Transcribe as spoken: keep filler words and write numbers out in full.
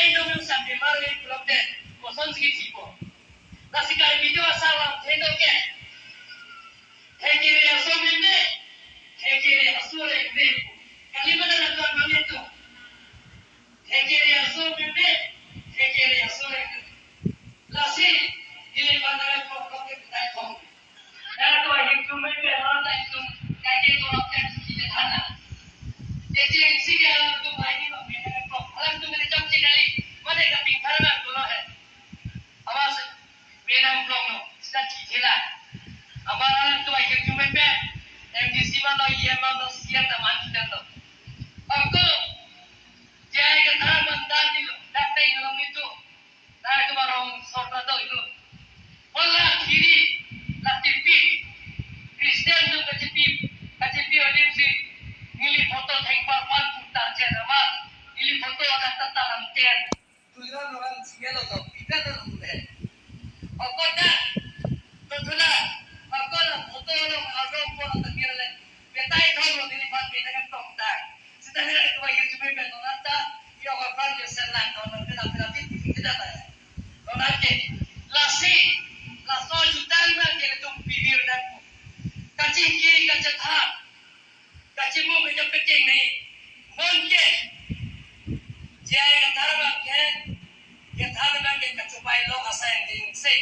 Itum sampai mari pulote kosonsi kithi po. Lasi Karbi atum asal lamthe do ke. Hekere aso meme, hekere aso rengre. Kali mana lakukan mami tu. Hekere aso meme, hekere aso rengre. Lasi, ili bandara ko ko ke tai thong. Nangtum ahin tum meme, nangtum kaike ko ke kita thana. Jadi, sini alam tu baik ni, meme ko. Alam tu mene jam cik kali. Mana kaping thana tu lo hai. Awas, menang blong no, sida chithela. Abar alam tu akhir tu meme, M D C ma no, E M ma no, C M ta man kita to. Ako, jai ke thar mandan ni lo, dak tei ni lo ni tu. Dak tu barong sorta do itu. Wala kiri, la tipi. Kristen tu kachipi, kachipi odim si. Neli photo thengpar pan putar chen ama. Neli photo ada tata lamchen. Tuliram orang singelo to, pita to lumbe. Okota, totula, okota photo lo, arong ko, ang tagir le. Betai thong lo, neli pan beta kan tong ta. Sita hera itu ayo cuma ben nonata, yo ko pan yo sen lang, non, non, pina, pina, pina, pina, pina, ta. Nonate, lasi, laso jutal ma, dia tum pibir dan. Kachingki, kachetha. Kachimu ke jok kecheng ni. Non ke. Jai kathar abang ke. Kathar abang ke kachupai lo asai yang ding se.